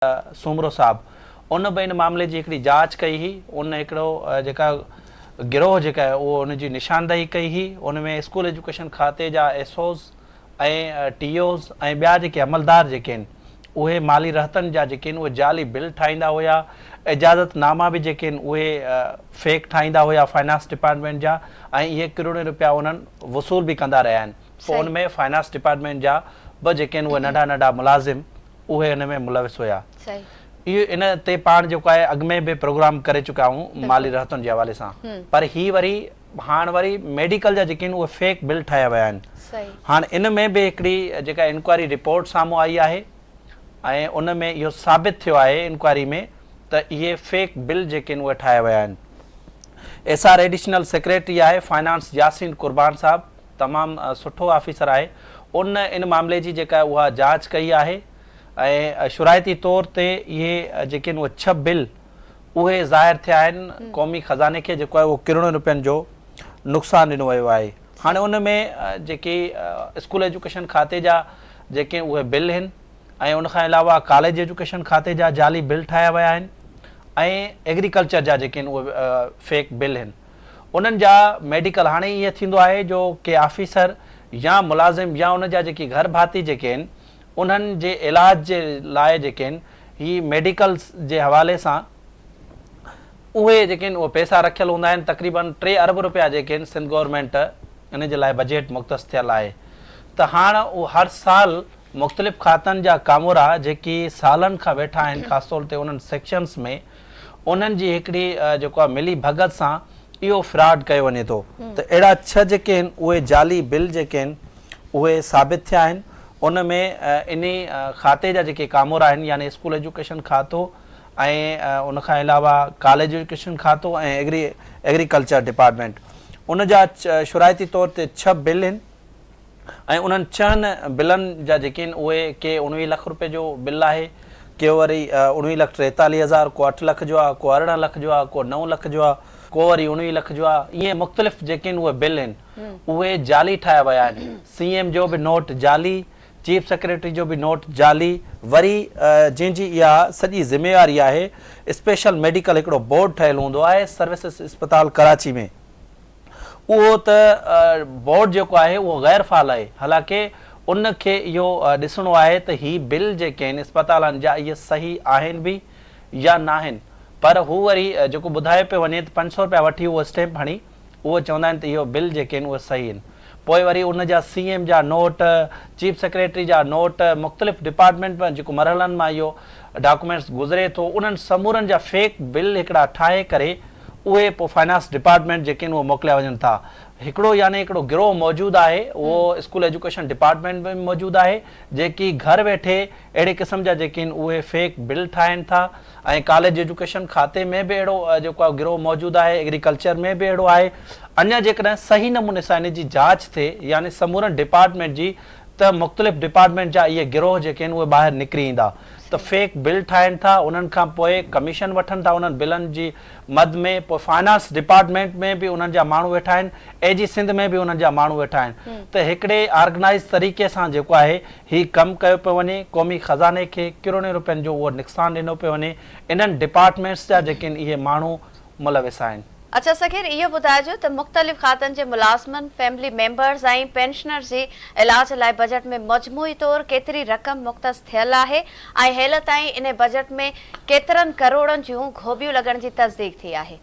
سومرو صاحب ان به ان معاملي جي هڪڙي جاچ ڪئي هئي ان هڪڙو جيڪا گروهه جيڪا آهي اهو ان جي نشاندهي ڪئي هئي ان ۾ اسڪول ايجوڪيشن کاتي جا ايس اوز ۽ ٽي اوز ۽ ٻيا جيڪي عملدار جيڪي آهن اهي مالي رهتن جا جيڪي آهن اهي جعلي بل ٺاهيندا هيا اجازت ناما به جيڪي آهن اهي فيڪ ٺاهيندا هيا فائنانس ڊپارٽمينٽ جا ۽ اهي ڪروڙين روپيا انهن وصول به ڪندا رهيا آهن پوء ان ۾ فائنانس ڊپارٽمينٽ جا به جيڪي آهن اهي ننڍا ننڍا ملازم اهي ان ۾ ملوث هيا. اهو ان تي پاڻ جيڪو آهي اڳ ۾ به پروگرام ڪري چڪا آهيون مالي رهتن جي حوالي سان پر هي وري هاڻ وري ميڊيڪل جا جيڪي آهن اهي فيڪ بل ٺاهيا ويا آهن هاڻ ان ۾ به هڪڙي جيڪا انڪوائري رپورٽ سامهون آئي آهي ۽ ان ۾ اهو ثابت ٿيو آهي انڪوائري ۾ ته اهي فيڪ بل جيڪي آهن اهي ٺاهيا ويا آهن. ايس آر ايڊيشنل سيڪريٽري آهي فائنانس ياسين قربان صاحب تمام سٺو آفيسر آهي ان ان معاملي جي جيڪا اها جاچ ڪئي آهي ۽ شرائطي طور تي اهي جيڪي آهن اهي ڇهه بل اهي ظاهر ٿيا آهن قومي خزاني کي جيڪو آهي اهو ڪروڙين روپين جو نقصان ڏنو ويو آهي هاڻي ان ۾ جيڪي اسڪول ايجوڪيشن کاتي جا جيڪي اهي بل آهن ۽ ان کان علاوه ڪاليج ايجوڪيشن کاتي جا جعلي بل ٺاهيا ويا آهن ۽ ايگريڪلچر جا جيڪي آهن اهي فيڪ بل آهن انهن جا ميڊيڪل هاڻي ائين ٿيندو آهي جو ڪي آفيسر يا ملازم يا ان جا جيڪي گهر ڀاتي جيڪي آهن انهن جي علاج جي لاء جيڪي آهن هي ميڊيڪلز جي حوالي سان اهي جيڪي آهن اهي پئسا رکيل هوندا آهن تقريبن 3 ارب روپيا جيڪي آهن سنڌ گورنمينٽ ان جي لاء بجيٽ مختص ٿيل آهي ته هاڻ اهو هر سال مختلف کاتن جا ڪامورا جيڪي سالن کان ويٺا آهن خاص طور تي انهن سيڪشنز ۾ انهن جي هڪڙي جيڪو آهي ملي ڀڳت سان اهو فراڊ ڪيو وڃي ٿو ته اهڙا ڇهه جيڪي آهن اهي جعلي بل جيڪي آهن اهي ثابت ٿيا آهن ان ۾ انهي کاتي جا جيڪي ڪامورا آهن يعني اسڪول ايجوڪيشن کاتو ۽ ان کان علاوه ڪاليج ايجوڪيشن کاتو ۽ ايگري ايگريڪلچر ڊپارٽمينٽ ان جا شرائطي طور تي ڇهه بل آهن ۽ انهن ڇهن بلن جا جيڪي آهن اهي ڪي اڻويهه لک روپين جو بل آهي، ڪي وري اڻويهه لک ٽيتاليهه هزار، ڪو اٺ لک جو آهي، ڪو 18 لک جو آهي، ڪو نو لک جو آهي، ڪو وري اڻويهه لک جو آهي، ائين مختلف جيڪي آهن اهي بل آهن اهي جعلي ٺاهيا ويا آهن، سي ايم جو به نوٽ جعلي، چيف سيڪريٽري جو به نوٽ جعلي، وري جنهن جي اها سڄي ذميواري آهي اسپيشل ميڊيڪل هڪڙو بورڊ ٺهيل هوندو آهي سروسز اسپتال ڪراچي ۾. اهو ته بورڊ جيڪو آهي اهو غير فعال آهي حالانڪه ان کي اهو ڏسڻو آهي ته هي بل جيڪي آهن اسپتالن جا اهي صحيح آهن به يا ناهن پر هو وري جيڪو ٻڌايو پيو وڃي ته 500 رپيا وٺي اهو اسٽيمپ هڻي اهو چوندا آهن ته اهو بل جيڪي آهن اهي صحيح آهن پوء وري ان جا سي ايم جا نوٽ چيف سيڪريٽري جا نوٽ مختلف ڊپارٽمينٽ ۾ جيڪو مرحلن مان اهو ڊاڪومينٽس گذري ٿو انهن سمورن جا فيڪ بل هڪڙا ٺاهي ڪري اهي پوء فائنانس ڊپارٽمينٽ جيڪي آهن اهي موڪليا وڃن ٿا. هڪڙو يعني هڪڙو گروهه موجود آهي اهو اسڪول ايجوڪيشن ڊپارٽمينٽ ۾ به موجود آهي جيڪي گهر ويٺي اهڙي قسم جا جيڪي آهن اهي فيڪ بل ٺاهين ٿا ۽ ڪاليج ايجوڪيشن کاتي ۾ به اهڙو جيڪو آهي گروهه موجود آهي ايگريڪلچر ۾ به اهڙو آهي اڃا جيڪڏهن صحيح نموني سان ان جي جاچ ٿئي يعني سمورن ڊپارٽمينٽ جي ته مختلف ڊپارٽمينٽ جا اهي گروهه جيڪي آهن اهي ٻاهر نڪري ايندا ته فيڪ بل ٺاهين ٿا انهن کان پوء ڪميشن وٺن ٿا انهن بلن جي مد ۾ پوء فائنانس ڊپارٽمينٽ ۾ به انهن جا ماڻهو ويٺا آهن اي جي سنڌ ۾ به انهن جا ماڻهو ويٺا آهن ته هڪڙي آرگنائيز طريقي سان جيڪو آهي هي ڪم ڪيو پيو وڃي قومي خزاني کي ڪروڙين روپين جو اهو نقصان ڏنو پيو وڃي انهن ڊپارٽمينٽس جا جيڪي آهن اهي ماڻهو ملوث آهن. اڇا سخير اهو ٻڌائجو ته مختلف کاتن جي ملازمن، فيملي ميمبرز ۽ پينشنرز جي علاج لاء بجيٽ ۾ مجموعي طور ڪيتري رقم مختص ٿيل آهي ۽ هيل تائين انهي بجيٽ ۾ ڪيترن ڪروڙن جون گهوٻيون لڳڻ جي تصديق ٿي آهي؟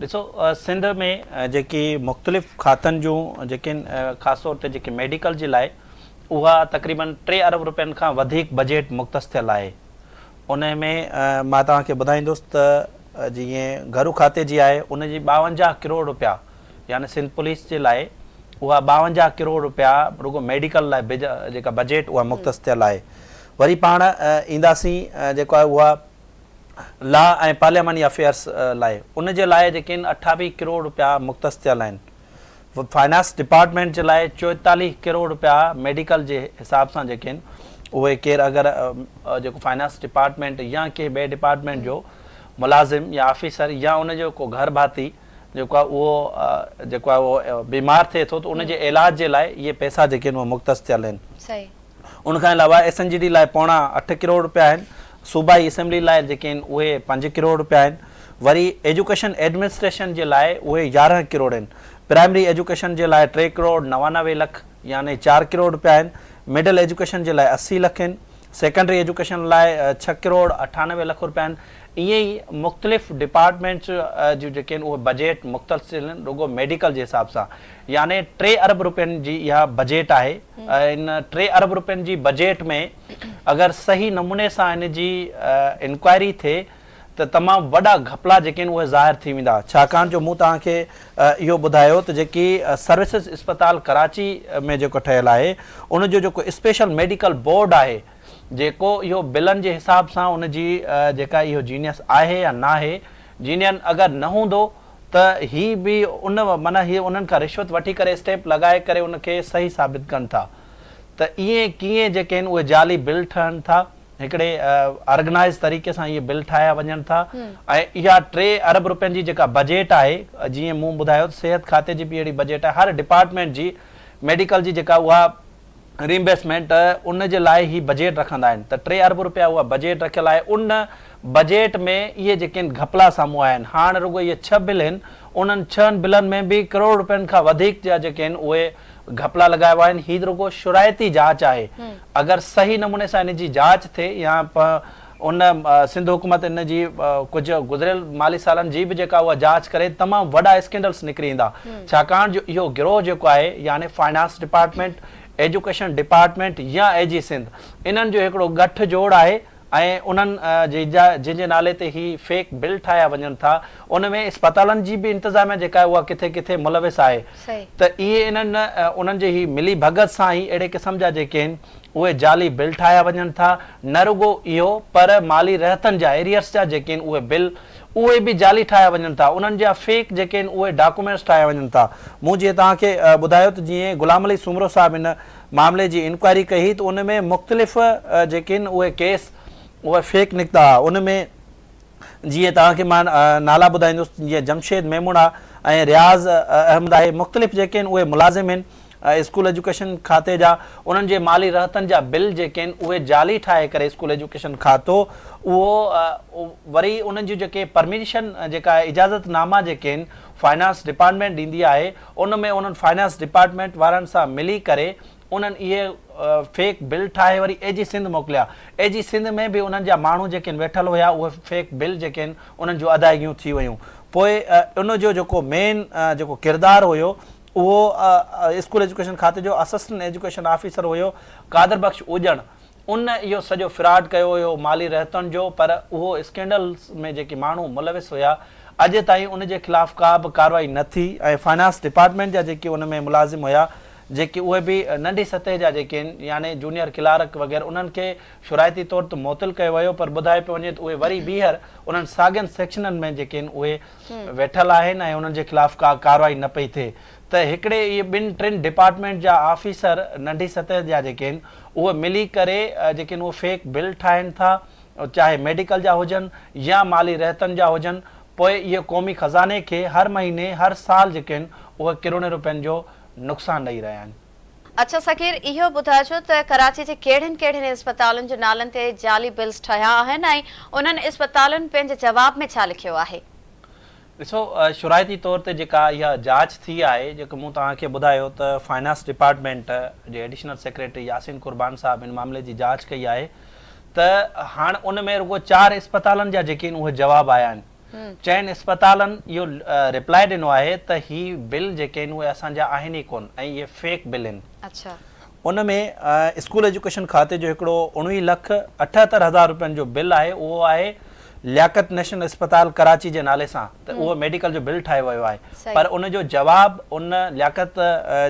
ڏسو سنڌ ۾ جيڪي مختلف کاتن جون جيڪي خاص طور تي جيڪي ميڊيڪل جي لاء اها تقريبن 3 ارب روپين کان وڌيڪ بجيٽ مختص ٿيل آهي انهي ۾ مان توهان کي ٻڌائيندس ته جيئن گهرو کاتي جي آهي ان جي 52 ڪروڙ روپيا يعني سنڌ پوليس جي لاء اها 52 ڪروڙ روپيا رڳو ميڊيڪل لاء جيڪا بجيٽ اها مختص ٿيل آهي وري پاڻ اينداسين جيڪو آهي اها لا ۽ پارلياماني افيئرس لاء ان جي لاء جيڪي آهن 28 ڪروڙ روپيا مختص ٿيل آهن فائنانس ڊپارٽمينٽ جي لاء 44 ڪروڙ رپيا ميڊيڪل جي حساب سان جيڪي آهن اهي ڪير اگر جيڪو فائنانس ڊپارٽمينٽ يا ڪنهن ٻئي ڊپارٽمينٽ جو ملازم يا آفيسر يا ان جو ڪو گهر ڀاتي جيڪو آهي اهو جيڪو آهي اهو بيمار ٿئي ٿو ته ان جي علاج جي لاء اهي پئسا جيڪي آهن اهي مختص ٿيل آهن. ان کان علاوه ايس اين جي ڊي لاء پوڻا اٺ ڪروڙ رپيا آهن صوبائي اسيمبلي لاء جيڪي آهن اهي پنج ڪروڙ رپيا آهن، وري ايجوڪيشن ايڊمنسٽريشن جي لاء اهي 11 ڪروڙ آهن، پرائمري ايجوڪيشن جي لاء 3 ڪروڙ 99 لک يعني 4 ڪروڙ رپيا آهن، مڊل ايجوڪيشن جي لاء 80 لک آهن، سيڪنڊري ايجوڪيشن لاء 6 ڪروڙ 98 لک رپيا آهن، ائين ئي مختلف ڊپارٽمينٽس جون جيڪي آهن اهي بجيٽ مختلف ٿيل آهن رڳو ميڊيڪل جي حساب سان يعني 3 ارب رپين جي اها بجيٽ آهي ان 3 ارب رپين جي بجيٽ ۾ اگر صحيح نموني سان ان جي انڪوائري ٿئي ته تمام وڏا گهپلا جيڪي آهن اهي ظاهر ٿي ويندا ڇاڪاڻ جو مون توهان کي اهو ٻڌايو ته جيڪي سروسز اسپتال ڪراچي ۾ جيڪو ٺهيل آهي ان جو جيڪو اسپيشل ميڊيڪل بورڊ آهي جيڪو اهو بلن جي حساب سان ان جي جيڪا اهو جينيس آهي يا ناهي جينين اگر نه هوندو ته هي به ان معنيٰ هي انهن کان رشوت وٺي ڪري اسٽيمپ لڳائي ڪري ان کي صحيح ثابت ڪن ٿا ته ائين ڪيئن جيڪي آهن اهي جعلي بل ٺهن ٿا، هڪڙي آرگنائيز طريقي سان اهي بل ٺاهيا وڃن ٿا ۽ اها 3 ارب روپين جي جيڪا بجيٽ آهي جيئن مون ٻڌايو ته صحت کاتي جي به اهڙي بجيٽ آهي هر ڊپارٽمينٽ جي ميڊيڪل جي جيڪا اها ريمبرسمينٽ ان جي لاء هي بجيٽ رکندا آهن ته 3 ارب روپيا اها بجيٽ رکيل آهي ان بجيٽ ۾ اهي جيڪي آهن گهپلا سامهون آيا آهن هاڻ رڳو اهي 6 بل آهن انهن ڇهن بلن ۾ به ڪروڙ روپين کان وڌيڪ جا جيڪي آهن اهي گهپلا لڳايا ويا آهن، هي رڳو شرائطي جاچ آهي، اگر صحيح نموني سان ان جي جاچ ٿئي يا ان سنڌ حڪومت ان جي ڪجهه گذريل مالي سالن جي به جيڪا اها جاچ ڪري تمام وڏا اسڪينڊلس نڪري ايندا ڇاڪاڻ جو اهو گروهه جيڪو آهي يعني فائنانس ڊپارٽمينٽ، ايجوڪيشن ڊپارٽمينٽ يا اي جي سنڌ انهن جو هڪڙو ڳٺ جوڙ آهي ۽ انهن جي جا جن جي نالي تي هي فيڪ بل ٺاهيا وڃن ٿا ان ۾ اسپتالن جي به انتظاميا جيڪا آهي اها ڪٿي ڪٿي ملوث آهي ته اهي انهن انهن جي هي ملي ڀڳت سان ئي اهڙي قسم جا جيڪي آهن اهي جعلي بل ٺاهيا وڃن ٿا نه رڳو اهو پر مالي رهتن جا ايريئرس جا جيڪي آهن اهي بل اهي به جعلي ٺاهيا وڃن ٿا انهن جا فيڪ جيڪي آهن اهي ڊاڪومينٽس ٺاهيا وڃن ٿا مون جيئن توهان کي ٻڌايو ته جيئن غلام علي سومرو صاحب ان معاملي جي انڪوائري ڪئي هئي ته ان ۾ مختلف جيڪي آهن اهي ڪيس اهي فيڪ نڪتا هئا ان ۾ جيئن توهان کي مان نالا ٻڌائيندس جيئن جمشيد ميمڻ آهي ۽ رياض احمد آهي مختلف جيڪي آهن اهي ملازم آهن اسڪول ايجوڪيشن کاتي جا انهن جي مالي رهتن جا بل جيڪي آهن اهي جعلي ٺاهي ڪري اسڪول ايجوڪيشن کاتو اهو وري انهن جون جيڪي پرميشن جيڪا اجازت ناما جيڪي آهن فائنانس ڊپارٽمينٽ ڏيندي آهي ان ۾ انهن فائنانس ڊپارٽمينٽ وارن سان ملي ڪري انهن اهي فيڪ بل ٺاهي وري اي جي سنڌ موڪليا. اي جي سنڌ ۾ به انهن جا ماڻهو جيڪي ويٺل هيا اهي فيڪ بل جيڪي آهن انهن جون ادائيگيون ٿي ويون. پوء ان جو جيڪو مين جيڪو ڪردار هيو اهو اسڪول ايجوڪيشن کاتي جو اسسٽنٽ ايجوڪيشن آفيسر هيو قادر بخش اڄڻ. ان اهو سڄو فراڊ ڪيو هيو مالي رهتن جو پر اهو اسڪينڊلز ۾ جيڪي ماڻهو ملوث هيا اڄ تائين ان جي خلاف ڪا به ڪارروائي نه ٿي ۽ فائنانس ڊپارٽمينٽ جا جيڪي ان ۾ ملازم هيا جيڪي اهي به ننڍي سطح جا جيڪي آهن يعني جونيئر ڪلارڪ وغيره انهن کي شرائطي طور ته معطل ڪيو ويو پر ٻڌايو پيو وڃي ته اهي وري ٻيهر انهن ساڳين سيڪشنن ۾ جيڪي آهن اهي ويٺل آهن ۽ انهن جي خلاف ڪا ڪارروائي نه پئي ٿئي ته هڪڙي اهي ٻن ٽن ڊپارٽمينٽ جا آفيسر ننڍي سطح جا جيڪي آهن اهي ملي ڪري جيڪي آهن اهي فيڪ بل ٺاهين ٿا چاهي ميڊيڪل جا هجن يا مالي رهتن جا هجن پوء اهي قومي خزاني کي هر مهيني هر سال جيڪي آهن اهي ڪروڙين روپين جو نقصان ڏئي رهيا آهن. اڇا صغير اهو ٻڌائجو ته ڪراچي جي ڪهڙين ڪهڙين اسپتالن جي نالن تي جعلي بلز ٺهيا آهن ۽ انهن اسپتالن پنهنجي جواب ۾ ڇا لکيو آهي؟ ڏسو شرائطي طور تي جيڪا اها جاچ ٿي آهي جيڪو مون توهان کي ٻڌايو ته فائنانس ڊپارٽمينٽ جي ايڊيشنل سيڪريٽري ياسين قربان صاحب ان معاملي جي جاچ ڪئي آهي ته هاڻ ان ۾ رڳو چار اسپتالن جا جيڪي آهن اهي جواب آيا آهن چئن اسپتالن اهو رپلائي ڏنو آهي ته هي بل جيڪي آهن اهي اسان جا آهن ئي ڪون ۽ اهي فيڪ بل آهن. ان ۾ اسڪول ايجوڪيشن کاتي جو هڪڙو 19 لک 78 هزار روپين جو بل آهي اهو آهي لياقت نيشنل اسپتال ڪراچي جي نالي سان ته اهو ميڊيڪل جو بل ٺاهيو ويو آهي پر ان جو جواب ان لياقت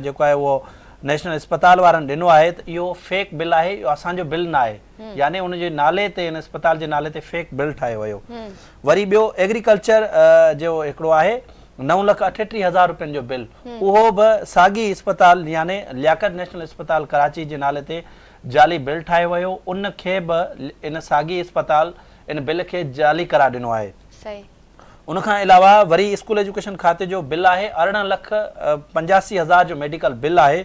جيڪو آهي اهو نيشنل اسپتال وارن ڏنو آهي ته اهو فيڪ بل آهي اهو اسان جو بل نه آهي يعني ان جي نالي تي ان اسپتال جي نالي تي فيڪ بل ٺاهيو ويو وري ٻيو ايگريڪلچر جو هڪڙو آهي 9 لک 38 هزار روپين جو بل اهو به ساڳي اسپتال يعني لياقت نيشنل اسپتال ڪراچي جي نالي تي جعلي بل ٺاهيو ويو ان کي به ان ساڳي اسپتال ان بل کي جعلي قرار ڏنو آهي. ان کان علاوه وري اسڪول ايجوڪيشن کاتي جو بل آهي 18 لک 85 هزار جو ميڊيڪل بل آهي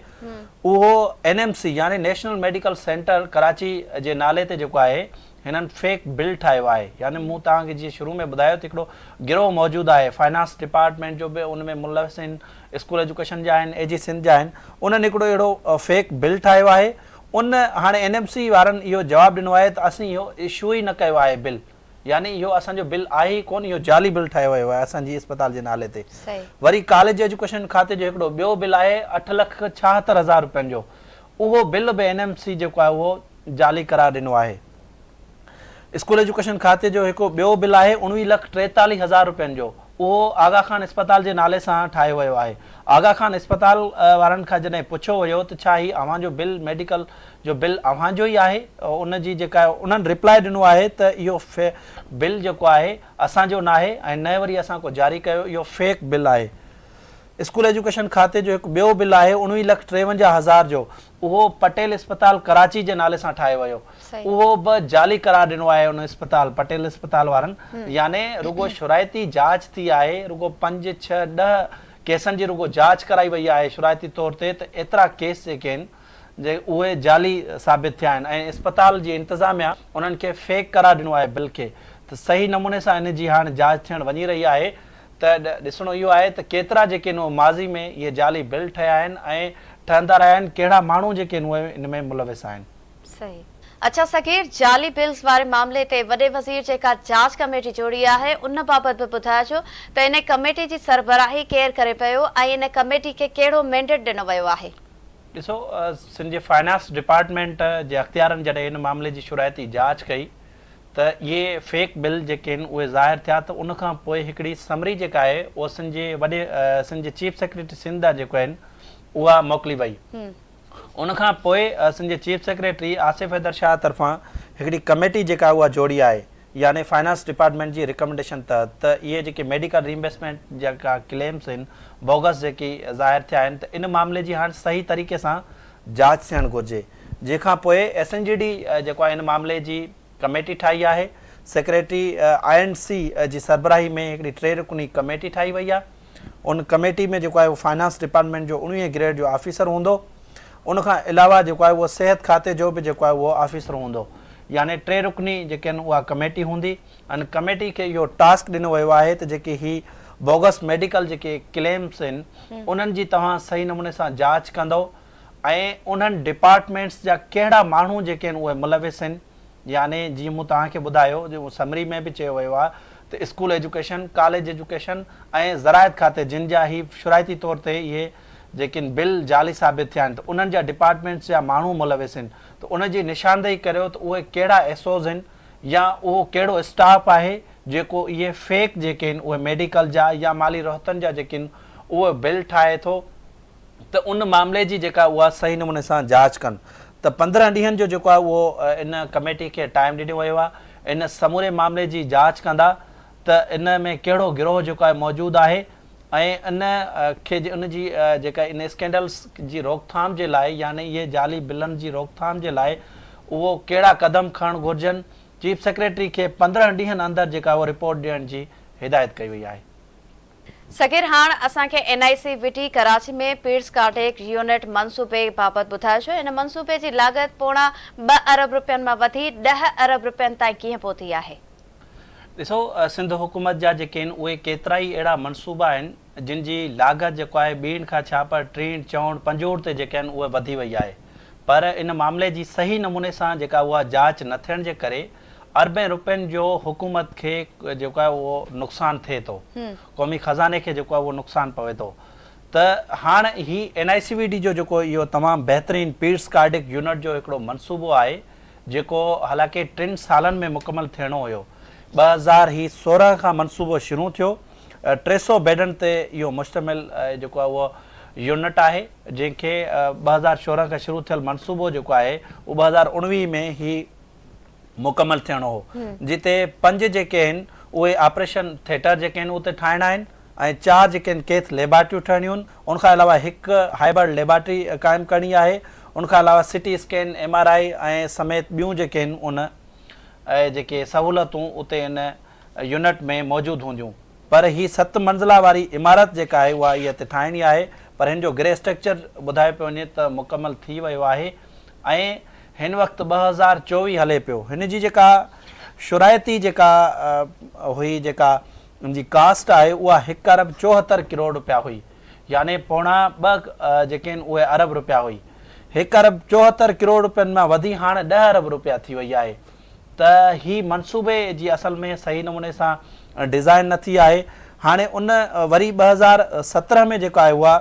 اهو اين ايم سي يعني نيشنل ميڊيڪل سينٽر ڪراچي جي نالي تي جيڪو آهي هنن فيڪ بل ٺاهيو آهي يعني مون توهان کي جيئن شروع ۾ ٻڌايو ته هڪڙو گروهه موجود آهي فائنانس ڊپارٽمينٽ جو به ان ۾ ملوث آهن اسڪول ايجوڪيشن جا آهن اي جي سنڌ جا آهن انهن هڪڙو اهڙو فيڪ بل ٺاهيو آهي ان هاڻي اين ايم سي وارن اهو جواب ڏنو آهي ته اسين اهو اشو ئي نه ڪيو آهي بل يعني اهو اسان جو بل آهي ئي ڪونه اهو جعلي بل ٺاهيو ويو آهي اسان جي اسپتال جي نالي تي وري ڪاليج ايجوڪيشن کاتي جو هڪڙو ٻيو بل آهي 8,76,000 روپين جو اهو بل به اين ايم سي جيڪو آهي اهو جعلي قرار ڏنو آهي. اسڪول ايجوڪيشن کاتي جو هڪ ٻيو بل آهي 19 لک 43 هزار روپين جو اهو آغا خان اسپتال جي نالي سان ٺاهيو ويو آهي. آغا خان اسپتال وارن کان جڏهن پڇيو ويو ته ڇا هي اوهان جو بل ميڊيڪل جو بل اوهان جو ئي آهي ان جي جيڪا انهن ريپلائي ڏنو آهي ته اهو بل جيڪو آهي اسان جو ناهي ۽ نه وري اسان ڪو جاري ڪيو اهو فيڪ بل آهي. اسڪول ايجوڪيشن کاتي جو هڪ ٻيو بل آهي 19 لک 53 هزار جو اهو پٽيل اسپتال ڪراچي جي نالي سان ٺاهيو ويو اهو به جعلي قرار ڏنو آهي ان اسپتال پٽيل اسپتال وارن يعني رڳو شرائطي جاچ ٿي آهي رڳو پنج ڇهه ڏهه ڪيسن جي رڳو جاچ ڪرائي وئي آهي شرائطي طور تي ته ايترا ڪيس جيڪي آهن جي اهي جعلي ثابت ٿيا آهن ۽ اسپتال جي انتظاميا انهن کي فيڪ قرار ڏنو آهي بل کي ته صحيح نموني سان ان جي هاڻ جاچ ٿيڻ وڃي رهي آهي ته ڏسڻو اهو آهي ته ڪيترا جيڪي آهن اهي ماضي ۾ اهي جعلي بل ٺهيا آهن ۽ ٺهندا رهيا آهن ڪهڙا ماڻهو جيڪي آهن اهي ان ۾ ملوث آهن. صحيح. اڇا صغير جعلي بلز واري معاملي تي وڏي وزير جيڪا جاچ ڪميٽي جوڙي آهي ان بابت به ٻڌائجو ته ان ڪميٽي جي سربراهي ڪير ڪري پيو ۽ ان ڪميٽي کي ڪهڙو مينڊيٽ ڏنو ويو آهي. ڏسو سنڌ جي فائنانس ڊپارٽمينٽ جي اختيارن جڏهن ان معاملي جي شرائطي جاچ ڪئي ته اهي فيڪ بل جيڪي آهن اهي ظاهر ٿيا ته ان کان پوء هڪڙي سمري جيڪا آهي اها سنڌ جي وڏي سنڌ جي چيف سيڪريٽري سنڌ ڏانهن جيڪو آهن اها موڪلي وئي ان کان پوء سنڌ جي چيف سيڪريٽري آصف حيدر شاهه طرفان هڪڙي ڪميٽي جيڪا اها جوڙي آهي يعني فائنانس ڊپارٽمينٽ جي ريڪمينڊيشن تحت ته اهي جيڪي ميڊيڪل ريمبرسمينٽ جيڪا ڪليمز آهن بوگس جيڪي ظاهر ٿيا آهن ته ان معاملي جي هاڻ صحيح طريقي سان جاچ ٿيڻ گهرجي جنهن کان پوء ايس اين جي ڊي جيڪو آهي ان معاملي جي ڪميٽي ٺاهي آهي، سيڪريٽري I and سي جي سربراهي ۾ هڪڙي ٽي رڪني ڪميٽي ٺاهي وئي آهي، ان ڪميٽي ۾ جيڪو آهي اهو فائنانس ڊپارٽمينٽ جو 19 گريڊ جو آفيسر هوندو، ان کان علاوه جيڪو آهي اهو صحت کاتي جو به جيڪو آهي اهو آفيسر هوندو يعني ٽي رڪني جيڪي آهن اها ڪميٽي هوندي، ان ڪميٽي کي اهو ٽاسڪ ڏنو ويو آهي ته جيڪي هي بوگس ميڊيڪل جيڪي ڪليمز آهن انهن جي توهان صحيح نموني سان جاچ ڪندؤ ۽ انهن ڊپارٽمينٽس جا ڪهڙا ماڻهو جيڪي آهن اهي ملوث آهن يعني جيئن مون توهان کي ٻڌايو جيئن سمري ۾ به چيو ويو آهي ته اسڪول ايجوڪيشن، ڪاليج ايجوڪيشن ۽ زراعت کاتي جن جا هي شرائطي طور تي اهي جيڪي آهن بل جعلي ثابت ٿيا آهن ته انهن جا ڊپارٽمينٽس جا ماڻهو ملوث آهن ته ان جي نشاندهي ڪريو ته اهي ڪهڙا ايس اوز آهن يا اهو ڪهڙو اسٽاف آهي جيڪو اهي فيڪ جيڪي آهن اهي ميڊيڪل جا يا مالي رهتن جا جيڪي آهن اهي بل ٺاهي ٿو ته ان معاملي جي جيڪا اها صحيح نموني سان جاچ ڪن ته 15 ڏينهن جو جيڪو آهي اهو ان ڪميٽي کي ٽائيم ڏنو ويو آهي ان سموري معاملي جي جاچ ڪندا ته ان ۾ ڪهڙو گروهه جيڪو آهي موجود آهي ۽ ان کي ان جي جيڪا ان اسڪينڊلز جي روڪٿام جي لاء يعني اهي جعلي بلن جي روڪٿام جي لاء اهو ڪهڙا قدم کڻڻ گهرجن چيف سيڪريٽري کي 15 ڏينهن اندر جيڪا اهو رپورٽ ڏيڻ جي هدايت ڪئي وئي آهي. صغير هاڻ اسان کي N I C V D Karachi ۾ paeds cardiac unit منصوبي بابت ٻڌائجو ان منصوبي جي لاڳت پوڻا ٻه ارب رپين مان وڌي ڏهه ارب رپين تائين ڪيئن پهتي آهي؟ ڏسو سنڌ حڪومت جا جيڪي آهن اهي ڪيترائي اهڙا منصوبا آهن جن جي لاڳت جيڪو آهي ٻيڻ کان ڇا پر ٽيڻ چئوڻ پنجوڻ تي جيڪي آهن اهي وڌي وئي آهي پر ان معاملي جي صحيح نموني سان جيڪا اها جاچ نه ٿيڻ جي ڪري اربين روپين جو حڪومت کي جيڪو آهي اهو نقصان ٿئي ٿو قومي خزاني کي جيڪو آهي اهو نقصان پوي ٿو ته هاڻ هي N I C V D جو جيڪو اهو تمام بهترين پيڊس ڪارڊڪ يونٽ جو هڪڙو منصوبو آهي جيڪو حالانڪه ٽن سالن ۾ مڪمل ٿيڻو هيو 2000 هي 16 کان منصوبو شروع ٿيو 300 بيڊن تي اهو مشتمل جيڪو آهي اهو يونٽ آهي جنهن کي 2016 کان شروع ٿيل منصوبو جيڪو آهي اهو 2019 ۾ هي مڪمل ٿيڻو هو جتي پنج جيڪي آهن اهي آپريشن ٿيٽر جيڪي آهن اتي ٺاهڻا آهن ۽ چار جيڪي آهن ڪيٿ ليبارٽريون ٺهڻيون آهن ان کان علاوه هڪ هائبرڊ ليبارٽري قائم ڪرڻي آهي ان کان علاوه C T scan M R I ۽ سميت ٻيون جيڪي آهن ان جيڪي سهولتون اتي ان يونٽ ۾ موجود هونديون پر هي ست منزله واري عمارت جيڪا آهي اها هي اتي ٺاهڻي آهي پر هن جو گري اسٽرڪچر ٻڌايو پيو وڃي ته مڪمل ٿي ويو آهي ۽ هن وقت 2024 هلي پيو هن جي جيڪا شرائطي جيڪا هئي جيڪا ان جي ڪاسٽ آهي اها هڪ ارب 74 ڪروڙ رپيا هئي يعني پوڻا ٻه جيڪي آهن اهي ارب رپيا هئي. هڪ ارب 74 ڪروڙ رپين مان وڌي هاڻ 10 ارب رپيا ٿي وئي آهي ته هي منصوبي جي اصل ۾ صحيح نموني سان ڊزائن نه ٿي آهي. هاڻي ان وري 2017 ۾ جيڪا آهي اها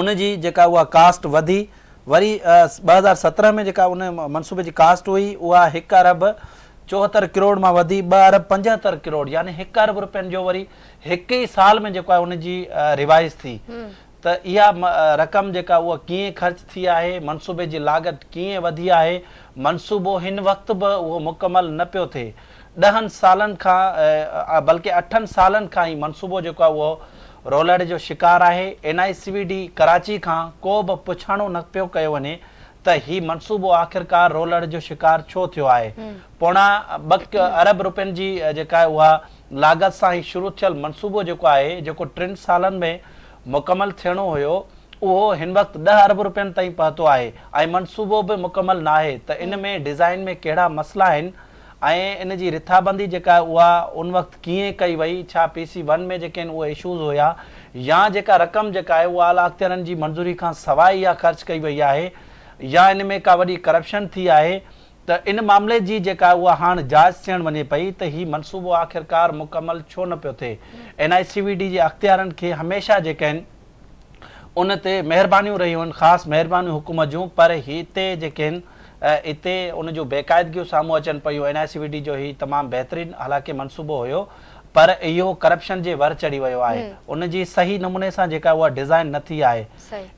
ان جي جيڪا اها ڪاسٽ وڌي وري 2017 ۾ جيڪا ان منصوبي جي ڪاسٽ هئي اها هڪ ارب 74 ڪروڙ مان وڌي ٻه ارب 75 ڪروڙ يعني هڪ ارب رپين جو وري هڪ ئي سال ۾ جيڪو آهي ان جي ريوائز ٿي ته اها رقم جيڪا اها ڪيئن خرچ ٿي آهي، منصوبي جي لاڳت ڪيئن وڌي آهي، منصوبو هن وقت به اهو مڪمل نه پيو ٿئي. ڏهن سالن کان بلڪه اٺن سالن کان هي منصوبو جيڪو آهي اهو رولڙي جو شڪار آهي، N I C V D Karachi کان ڪو به پڇاڻو نه پيو ڪيو وڃي ته هي منصوبو آخرڪار رولڙي جو شڪار ڇو ٿيو آهي. پوڻا ٻه ارب روپين جي جيڪا آهي اها لاڳت سان هي شروع ٿيل منصوبو جيڪو آهي جيڪو ٽن سالن ۾ مڪمل ٿيڻو هيو اهو هن وقت 10 ارب روپين تائين پهتو آهي ۽ منصوبو به مڪمل ناهي ته ان ۾ ڊزائين ۾ ڪهڙا مسئلا آهن ۽ ان جي رٿابندي جيڪا آهي اها ان وقت ڪيئن ڪئي وئي ڇا پي سي ون ۾ جيڪي آهن اهي اشوز هيا يا جيڪا رقم جيڪا آهي اها اعليٰ اختيارن جي منظوري کان سواء اها خرچ ڪئي وئي آهي يا ان ۾ ڪا وڏي ڪرپشن ٿي آهي ته ان معاملي جي جيڪا اها هاڻ جاچ ٿيڻ وڃي پئي ته هي منصوبو آخرڪار مڪمل ڇو نه پيو ٿئي. N I C V D جي اختيارن کي هميشه جيڪي آهن ان تي مهربانيون رهيون آهن خاص مهربانيون حڪومت جون پر هتي جيڪي آهن اتي ان جون بيقاعدگيون سامهون اچن پيون N I C V D جو هي تمام بهترين حالانڪه منصوبو هيو پر اهو ڪرپشن جي ور چڙهي ويو آهي ان جي صحيح نموني سان جيڪا اها ڊزائن نه ٿي آهي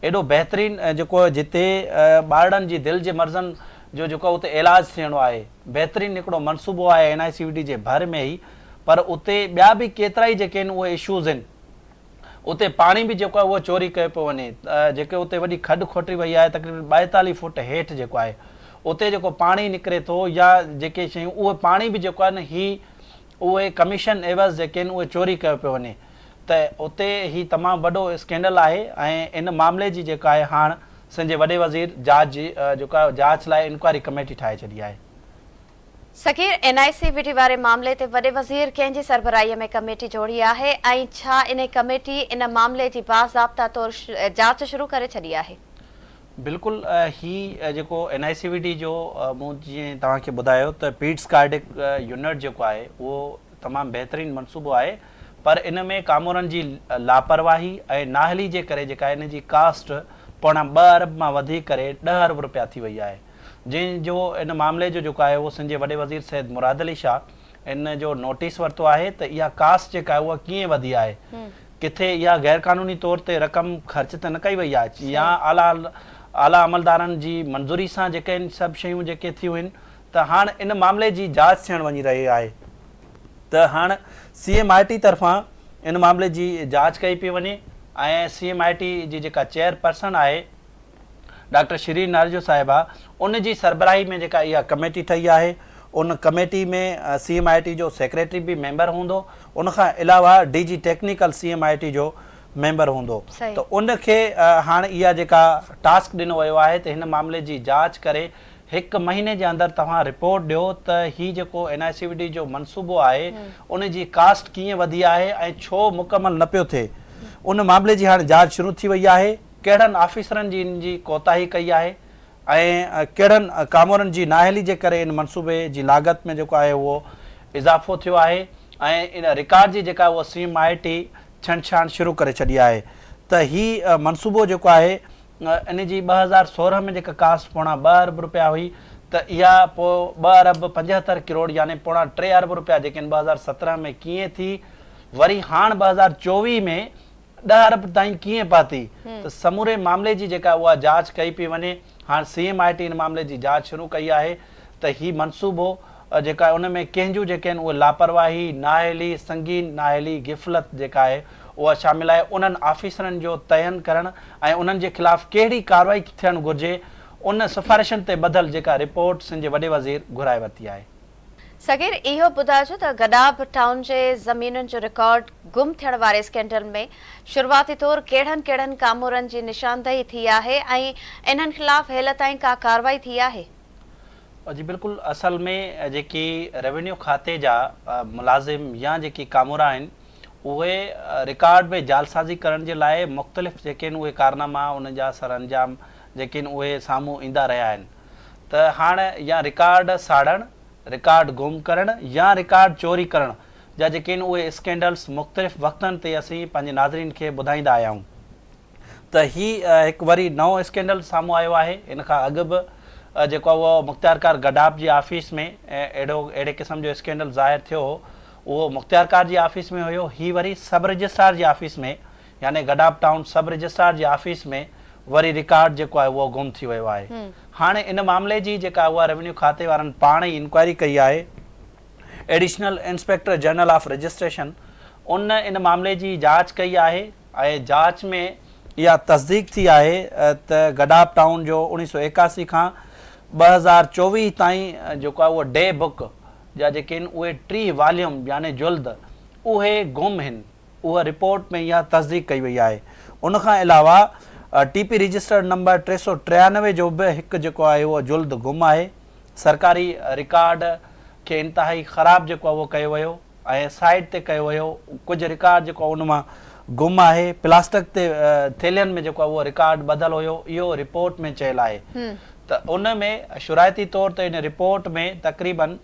ايڏو بهترين جيڪو جتي ٻارڙن جي دل جي مرضن جو جيڪو اتي علاج ٿيڻو آهي. بهترين هڪڙو منصوبو آهي N I C V D جي ڀر ۾ ئي پر اتي ٻيا به ڪيترائي جيڪي آهن اهي اشوز آهن. اتي پاڻي به جيڪو آهي اهو چوري ڪيو پيو وڃي. جيڪي اتي وڏي کڏ کوٽي وئي آهي تقريبن 42 فوٽ هيٺ جيڪو آهي اتي جيڪو پاڻي نڪري ٿو يا جيڪي شيون اهي پاڻي به جيڪو آهي نه هي اهي ڪميشن عيوض جيڪي آهن اهي چوري ڪيو پيو وڃي ته اتي هي تمام وڏو اسڪينڊل آهي ۽ ان معاملي جي جيڪا آهي هاڻ سنڌ جي وڏي وزير جاچ جي جيڪو آهي جاچ لاء انڪوائري ڪميٽي ٺاهي ڇڏي آهي. Sagheer, N I C V D واري معاملي تي وڏي وزير ڪنهن جي سربراهي ۾ ڪميٽي جوڙي آهي ۽ ڇا انهي ڪميٽي ان معاملي جي باضابطا طور جاچ شروع ڪري ڇڏي آهي؟ بلڪل هي جيڪو N I C V D جو مون جيئن توهان کي ٻڌايو ته پيڊس ڪارڊڪ يونٽ جيڪو آهي اهو تمام بهترين منصوبو آهي پر ان ۾ ڪامورن جي لاپرواهي ۽ نااهلي جي ڪري جيڪا ان جي ڪاسٽ پوڻا ٻه ارب مان وڌي ڪري 10 ارب رپيا ٿي وئي آهي جنهن جو ان معاملي جو جيڪو آهي اهو سنڌ جي وڏي وزير سيد مراد علي شاهه ان جو نوٽيس ورتو آهي ته اها ڪاسٽ جيڪا آهي اها ڪيئن وڌي آهي ڪٿي اها غيرقانوني طور تي رقم خرچ ته نه ڪئي وئي آهي يا اعليٰ اعليٰ عملدارن جي منظوري سان جيڪي آهن سڀ شيون جيڪي ٿيون آهن ته هاڻ ان معاملي جي جاچ ٿيڻ وڃي رهي آهي ته هاڻ سي ايم I ٽي طرفان ان معاملي جي جاچ ڪئي پئي وڃي ۽ سي ايم I ٽي جي جيڪا چيئر پرسن آهي ڊاڪٽر شيرين ناريجو صاحبه ان جي سربراهي ۾ جيڪا اها ڪميٽي ٺهي آهي ان committee ۾ C M I T جو سيڪريٽري به ميمبر هوندو ان کان علاوه D G technical C M I T جو ميمبر هوندو ته ان کي هاڻ اها جيڪا ٽاسڪ ڏنو ويو آهي ته هن معاملي جي جاچ ڪري هڪ مهيني جي اندر توهان رپورٽ ڏيو ته هي جيڪو N I C V D جو منصوبو آهي ان جي ڪاسٽ ڪيئن وڌي آهي ۽ ڇو مڪمل نه پيو ٿئي ان معاملي جي هاڻ جاچ شروع ٿي وئي آهي. ڪهڙن آفيسرن جي ان جي ڪوتاهي ڪئي آهي ۽ ڪهڙن ڪامورن جي نااهلي جي ڪري ان منصوبي جي لاڳت ۾ جيڪو آهي اهو اضافو ٿيو آهي ۽ ان رڪارڊ جي جيڪا اهو سي ايم I ٽي ڇنڊڇاڻ شروع ڪري ڇڏي آهي ته هي منصوبو جيڪو آهي ان جي 2016 ۾ جيڪا ڪاسٽ پوڻا ٻه ارب روپيا هئي ته اها پوء ٻه ارب 75 ڪروڙ يعني پوڻا ٽي ارب روپيا جيڪي آهن 2017 ۾ ڪيئن ٿي وري هاڻ 2024 ۾ 10 ارب تائين ڪيئن پهتي ته سموري معاملي جي جيڪا اها جاچ ڪئي پئي وڃي، هاڻ سي ايم I ٽي ان معاملي جي جاچ شروع ڪئي آهي ته هي منصوبو جيڪا ان ۾ ڪنهن جون جيڪي آهن اهي لاپرواهي، نااهلي، سنگين نااهلي، غفلت جيڪا آهي اها شامل آهي، انهن آفيسرن جو تعين ڪرڻ ۽ انهن جي خلاف ڪهڙي ڪارروائي ٿيڻ گهرجي ان سفارشن تي ٻڌل جيڪا رپورٽ سنڌ جي وڏي وزير گهرائي ورتي آهي. صغير اهو ٻڌائجو ته گڏاب ٽائون جي زمينن جو رڪارڊ گم ٿيڻ واري اسڪينڊل ۾ شروعاتي طور ڪهڙن ڪهڙن ڪامورن جي نشاندهي ٿي آهي ۽ انهن خلاف هيل تائين ڪا ڪارروائي ٿي آهي؟ جي بلڪل اصل ۾ جيڪي روينيو کاتي جا ملازم يا جيڪي ڪامورا آهن اهي رڪارڊ ۾ جعلسازي ڪرڻ جي لاء مختلف جيڪي آهن اهي ڪارناما انهن جا سرانجام جيڪي آهن اهي سامهون ايندا رهيا آهن ته هاڻ يا رڪارڊ ساڙڻ، رڪارڊ گم ڪرڻ يا رڪارڊ چوري ڪرڻ جا جيڪي آهن اهي اسڪينڊلز مختلف وقتن تي اسين پنهنجي ناظرين کي ٻڌائيندا آيا آهيون. ته هي هڪ وري نئون اسڪينڊل سامهون آيو آهي، ان کان اڳ به جيڪو آهي اهو مختيارڪار گڏاپ جي آفيس ۾ اهڙو اهڙي قسم جو اسڪينڊل ظاهر ٿيو هو، اهو مختيارڪار جي آفيس ۾ هيو، هي وري سب رجسٽرار جي آفيس ۾ يعني گڏاپ ٽائون سب رجسٽرار جي آفيس ۾ وري رڪارڊ جيڪو آهي اهو گم ٿي ويو آهي. هاڻي ان معاملي جي جيڪا اها روينيو کاتي وارن پاڻ ئي انڪوائري ڪئي آهي، additional inspector general of registration ان ان معاملي جي جاچ ڪئي آهي، ۽ جاچ ۾ اها تصديق ٿي آهي ته گڏاپ ٽائون جو 1981 کان 2024 تائين جيڪو آهي اهو ڊي بڪ جا جيڪي آهن اهي 30 واليوم يعني جلد اهي گم هن اها رپورٽ ۾ اها تصديق ڪئي وئي آهي ان کان علاوه ٽي پي رجسٽرڊ نمبر 393 جو به هڪ جيڪو آهي اهو جلد گم آهي سرڪاري رڪارڊ کي انتهائي خراب جيڪو آهي اهو ڪيو ويو. ۽ سائيڊ تي ڪيو ويو ڪجهه رڪارڊ جيڪو ان مان گم آهي پلاسٽڪ تي ٿيلهين ۾ جيڪو اهو رڪارڊ ٻڌل هيو اهو رپورٽ ۾ چيل آهي ته ان ۾ شرائطي طور تي ان رپورٽ ۾ تقريبن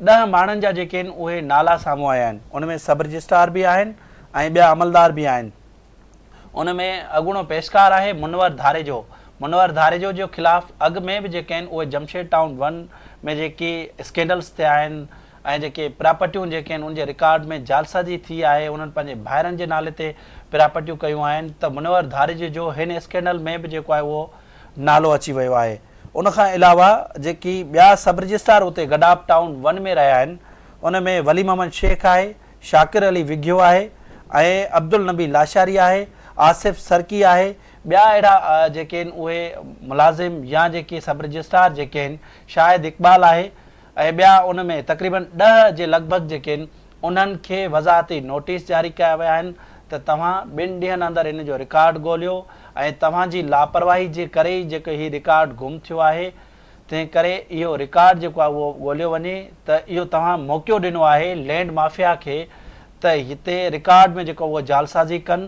ڏهه ماڻهن جا جيڪي آهن اهي نالا سامهون آيا آهن ان ۾ سب رجسٽرار به آهن ۽ ٻيا عملدار به آهن ان ۾ اڳوڻو پيشڪار آهي منور ڌاريجو. منور ڌاريجو جي خلاف اڳ ۾ به جيڪي آهن اهي جمشيد ٽائون ون ۾ جيڪي اسڪينڊلز ٿيا آهن ۽ جيڪي پراپرٽيون جيڪي آهن ان جي رڪارڊ ۾ جعلسازي ٿي آهي انهن پنهنجي ڀائرن جي نالي تي پراپرٽيون ڪيون آهن ته منور ڌاريجي جو هن اسڪينڊل ۾ به جيڪو آهي اهو نالو اچي ويو آهي. ان کان علاوه جيڪي ٻيا سب رجسٽرار اتي گڏاپ ٽائون ون ۾ رهيا آهن ان ۾ ولي محمد شيخ آهي، شاڪر علي وگهيو آهي ۽ عبدالنبي لاشاري آهي، آصف سرڪي آهي، ٻيا اهڙا جيڪي آهن اهي ملازم يا جيڪي سب رجسٽرار جيڪي آهن شاهد اقبال آهي ۽ ٻيا ان ۾ تقريبن ڏهه جي لڳ ڀڳ جيڪي آهن انهن کي وضاحتي نوٽيس جاري ڪيا ويا آهن ته توهان ٻن ڏينهن اندر ان جو رڪارڊ ڳوليو ۽ توهان جي لاپرواهي جي ڪري ئي جيڪو هي رڪارڊ گم ٿيو آهي تنهن ڪري اهو رڪارڊ جيڪو آهي اهو ڳوليو وڃي ته اهو توهان موقعو ڏنو آهي لينڊ مافيا کي ته هتي رڪارڊ ۾ جيڪو اهو جعلسازي ڪن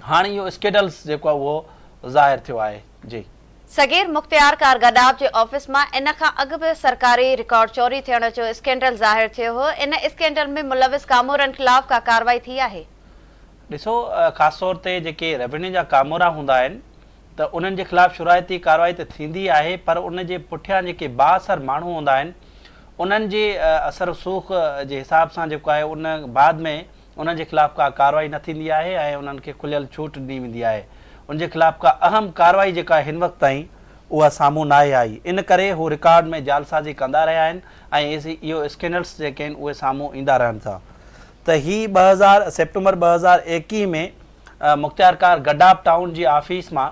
هاڻي اهو اسڪيڊلز جيڪو آهي اهو ظاهر ٿيو آهي جي. صغير مختيارڪار گڏاپ جي آفيس مان ان کان اڳ به سرڪاري رڪارڊ چوري ٿيڻ جو اسڪينڊل ظاهر ٿيو هو، ان اسڪينڊل ۾ ملوث ڪامورن خلاف ڪا ڪارروائي ٿي آهي؟ ڏسو خاص طور تي جيڪي ريونيو جا ڪامورا هوندا آهن ته انهن جي خلاف شرائطي ڪارروائي ته ٿيندي آهي پر ان جي پٺيان جيڪي بااثر ماڻهو هوندا آهن انهن جي اثر رسوخ جي حساب سان جيڪو آهي ان بعد ۾ انهن جي خلاف ڪا ڪارروائي نه ٿيندي آهي ۽ انهن کي کليل ڇوٽ ڏني ويندي آهي ان جي خلاف ڪا اهم ڪارروائي جيڪا هن وقت تائين اها سامهون ناهي آئي ان ڪري هو رڪارڊ ۾ جعلسازي ڪندا رهيا آهن ۽ اهو اسڪينڊلس جيڪي آهن اهي سامهون ايندا رهن ٿا ته هي 2000 سيپٽمبر 2021 ۾ مختيارڪار گڊاپ ٽائون جي آفيس مان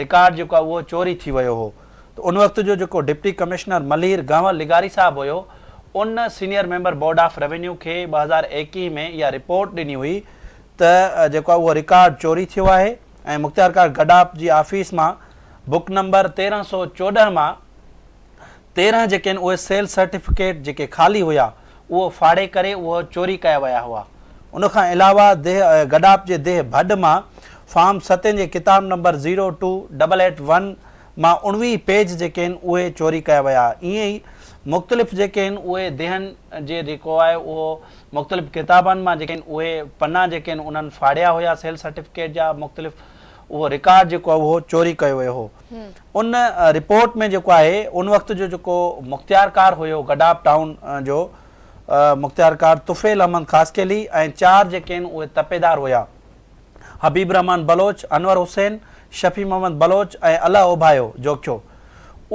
رڪارڊ جيڪو آهي اهو چوري ٿي ويو هو ته ان وقت جو جيڪو ڊپٽي ڪمشنر ملير گنور لغاري صاحب هيو ان senior member board of revenue کي 2021 ۾ اها رپورٽ ڏني هئي ته جيڪو آهي اهو رڪارڊ چوري ٿيو آهي ۽ مختيارڪار گڊاپ جي آفيس مان بڪ نمبر 1314 مان 13 جيڪي آهن اهي سيل سرٽيفڪيٽ جيڪي خالي هيا اهو ڦاڙي ڪري اهو چوري ڪيا ويا هئا. ان کان علاوه ديهه گڏاپ جي ديهه ڀڏ مان فارم ستين جي ڪتاب number zero two double eight one مان 19 پيج جيڪي آهن اهي چوري ڪيا ويا. ائين ئي مختلف جيڪي آهن اهي ديهن جي جيڪو آهي اهو مختلف ڪتابن مان جيڪي آهن اهي پنا جيڪي آهن انهن ڦاڙيا هيا سيل سرٽيفڪيٽ جا مختلف اهو رڪارڊ جيڪو آهي اهو چوري ڪيو ويو هو. ان رپورٽ ۾ جيڪو آهي ان وقت جو جيڪو مختيارڪار هيو گڊاپ ٽائون جو مختيارڪار طفيل احمد خاصخيلي ۽ چار جيڪي آهن اهي تپيدار هيا حبيب الرحمان بلوچ، انور حسين، شفيع محمد بلوچ ۽ الله اوڀايو جوکيو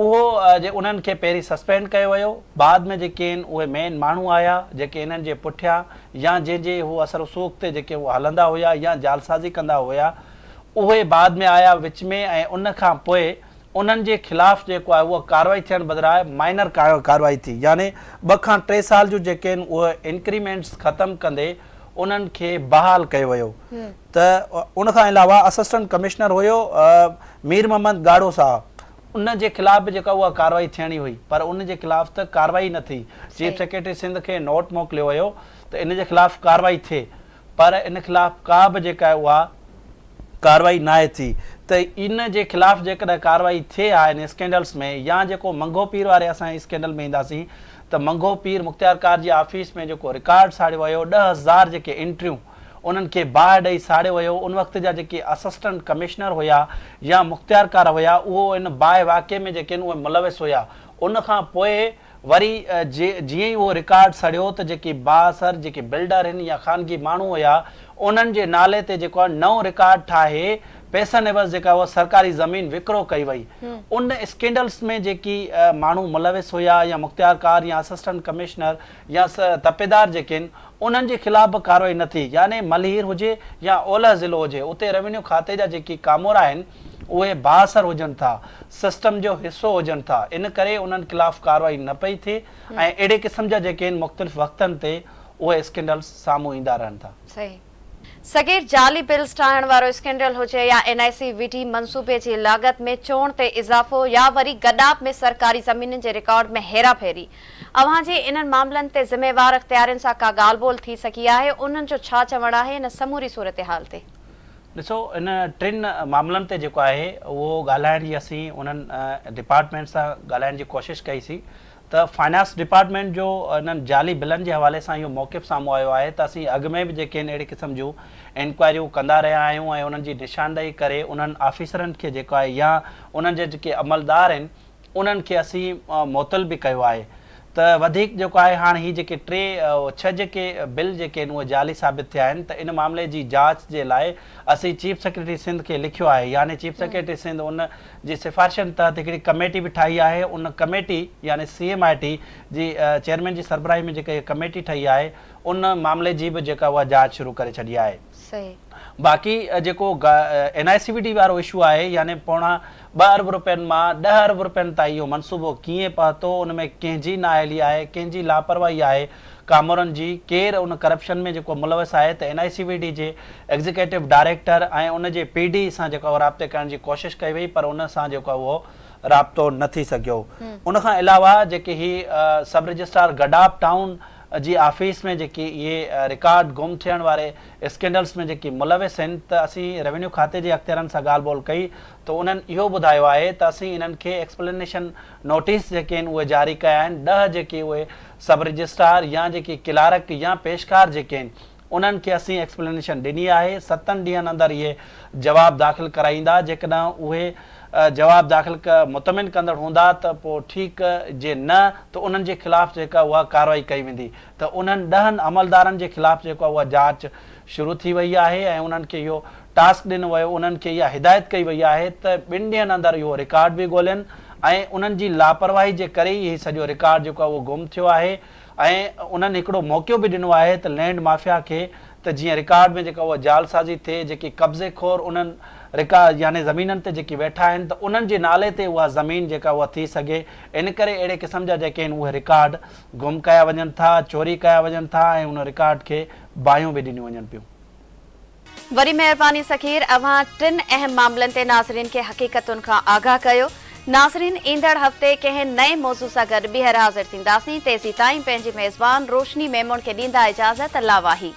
اهو جي انهن کي پهرين سسپينڊ ڪيو ويو بعد ۾ جيڪي آهن اهي مين ماڻهو آيا جيڪي انهن جي پٺيان يا جنهن جي هو اثر رسوخ تي جيڪي هو هلندا هيا يا جعلسازي ڪندا هيا اهي بعد ۾ آيا وچ ۾ ۽ ان کان پوء انهن جي خلاف جيڪو آهي اها ڪارروائي ٿيڻ بدران مائنر ڪارروائي ٿي يعني ٻه کان ٽي سال جون جيڪي آهن اهي انڪريمينٽس ختم ڪندي انهن کي بحال ڪيو ويو ته ان کان علاوه اسسٽنٽ ڪمشنر هيو مير محمد ڳاڙهو صاحب ان جي خلاف به جيڪا اها ڪارروائي ٿيڻي هئي پر ان جي خلاف ته ڪارروائي نه ٿي. چيف سيڪريٽري سنڌ کي نوٽ موڪليو ويو ته ان جي خلاف ڪارروائي ٿئي پر ان خلاف ڪا به جيڪا آهي اها ڪارروائي ناهي ٿي ته ان جي خلاف جيڪڏهن ڪارروائي ٿئي ها ان اسڪينڊلز ۾ يا جيڪو منگهو پير واري اسان اسڪينڊل ۾ اينداسين ته منگهو پير مختيارڪار جي آفيس ۾ جيڪو رڪارڊ ساڙيو ويو 10,000 جيڪي انٽريون انهن کي باهه ڏئي ساڙيو ويو، ان وقت جا جيڪي اسسٽنٽ ڪمشنر هيا يا مختيارڪار هيا اهو ان باهه واقعي ۾ جيڪي آهن اهي ملوث هيا، ان کان پوء وري جيئن ئي اهو رڪارڊ سڙيو ته جيڪي بااثر جيڪي بلڊر هن يا خانگي ماڻهو هيا انهن جي نالي تي جيڪو آهي نئون رڪارڊ ٺاهي پئسن عيوض جيڪا اها سرڪاري زمين وڪرو ڪئي وئي، ان اسڪينڊلز ۾ جيڪي ماڻهو ملوث هيا يا مختيارڪار يا اسسٽنٽ ڪمشنر يا تپيدار جيڪي آهن انهن جي خلاف به ڪارروائي نه ٿي يعني ملهير هجي يا اولهه ضلعو هجي اتي روينيو کاتي جا جيڪي ڪامورا آهن اهي بااثر هجن ٿا سسٽم جو حصو هجن ٿا ان ڪري انهن خلاف ڪارروائي نه پئي ٿئي ۽ اهڙي قسم جا جيڪي آهن مختلف وقتن تي اهي اسڪينڊلز سامهون ايندا رهن ٿا. صحيح. صغير جعلي بلز ٺاهڻ وارو اسڪينڊل هجي يا N I C V D منصوبي جي لاڳت ۾ چوڻ تي اضافو يا وري گڏاپ ۾ سرڪاري زمينن جي رڪارڊ ۾ هيرا ڦيري اوهان جي انهن معاملن تي ذميوار اختيارين سان ڪا ڳالهه ٻولهه ٿي سگهي آهي انهن جو ڇا چوڻ آهي ان سموري صورتحال تي؟ ڏسو ان ٽن معاملن تي جيڪو آهي اهو ڳالهائڻ جي اسين انهن ڊپارٽمينٽ سان ڳالهائڻ جي ڪوشش ڪئي سين ته فائنانس ڊپارٽمينٽ جو انهن جعلي بلن جي حوالي سان اهو موقف سامهون آيو آهي ته اسين اڳ ۾ به جيڪي آهن اهڙي قسم جون انڪوائريون ڪندا رهيا آهيون ۽ انهن جي نشاندهي ڪري انهن آفيسرن کي جيڪو آهي يا انهن جا جيڪي عملدار آهن انهن کي اسين معطل به ڪيو آهي ته وڌيڪ جيڪو آهي هاڻ هي جيڪي ٽي ڇهه جيڪي بل جيڪي آهن اهي جعلي ثابت ٿيا آهن ته ان معاملي جي جاچ جي لاء اسين چيف سيڪريٽري سنڌ کي لکيو آهي يعني چيف سيڪريٽري سنڌ ان جي سفارشن تحت هڪڙي ڪميٽي به ٺاهي آهي ان ڪميٽي يعني سي ايم I ٽي جي چيئرمين جي سربراهي ۾ جيڪا هيء ڪميٽي ٺهي آهي ان معاملي جي به جيڪا اها جاچ شروع ڪري ڇڏي آهي. باقي جيڪو N I C V D وارو اشو آهي يعني پوڻا ٻه ارب روپين مان ڏهه ارب روپين تائين اهو منصوبو ڪيئن پهتو ان ۾ ڪنهن جي نااهلي آهي ڪنهن جي لاپرواهي آهي ڪامورن جي ڪير ان ڪرپشن ۾ جيڪو ملوث آهي ته N I C V D جي ايگزيڪيٽو ڊائريڪٽر ۽ ان جي پي ڊي سان جيڪو اهو رابطي ڪرڻ جي ڪوشش ڪئي وئي پر ان سان جيڪو اهو رابطو نه ٿي سگهيو ان کان علاوه جيڪي هي سب رجسٽرار گڊاپ ٽائون جي آفيس ۾ جيڪي اهي رڪارڊ گم ٿيڻ واري اسڪينڊلز ۾ جيڪي ملوث آهن ته اسين روينيو کاتي جي اختيارن سان ڳالهه ٻولهه ڪئي ته انهن اهو ٻڌايو آهي ته اسين انهن کي ايڪسپلينيشن نوٽيس جيڪي آهن اهي جاري ڪيا آهن ڏهه جيڪي اهي سب رجسٽرار يا جيڪي ڪلارڪ يا پيشڪار جيڪي آهن انهن کي اسين ايڪسپلينيشن ڏني آهي ستن ڏينهن اندر اهي جواب داخل ڪرائيندا جيڪڏهن اهي جواب داخل مطمئن ڪندڙ هوندا ته پوء ٺيڪ جي نه ته انهن جي خلاف جيڪا اها ڪارروائي ڪئي ويندي ته انهن ڏهن عملدارن جي خلاف جيڪو اها جاچ شروع ٿي وئي آهي ۽ انهن کي اهو ٽاسڪ ڏنو ويو انهن کي اها هدايت ڪئي وئي آهي ته ٻن ڏينهن اندر اهو رڪارڊ به ڳولين ۽ انهن جي لاپرواهي جي ڪري ئي هي سڄو رڪارڊ جيڪو آهي اهو گم ٿيو آهي ۽ انهن هڪڙو موقعو به ڏنو آهي ته لينڊ مافيا کي ته جيئن رڪارڊ ۾ جيڪا اها جعلسازي ٿئي جيڪي قبضي خور انهن رڪا يعني زمينن تي جيڪي ويٺا آهن ته انهن جي نالي تي اها زمين جيڪا اها ٿي سگهي ان ڪري اهڙي قسم جا جيڪي آهن اهي رڪارڊ گم ڪيا وڃن ٿا چوري ڪيا وڃن ٿا ۽ ان رڪارڊ کي باهيون به ڏنيون وڃن پيون. وڏي مهرباني سخير اوهان ٽن اهم معاملن تي ناظرين کي حقيقتن کان آگاهه ڪيو. ناظرين ايندڙ هفتي ڪنهن نئين موضوع سان گڏ ٻيهر حاضر ٿينداسين تيسيتائين پنهنجي ميزبان روشني ميمڻ کي ڏيندا اجازت الله واهي.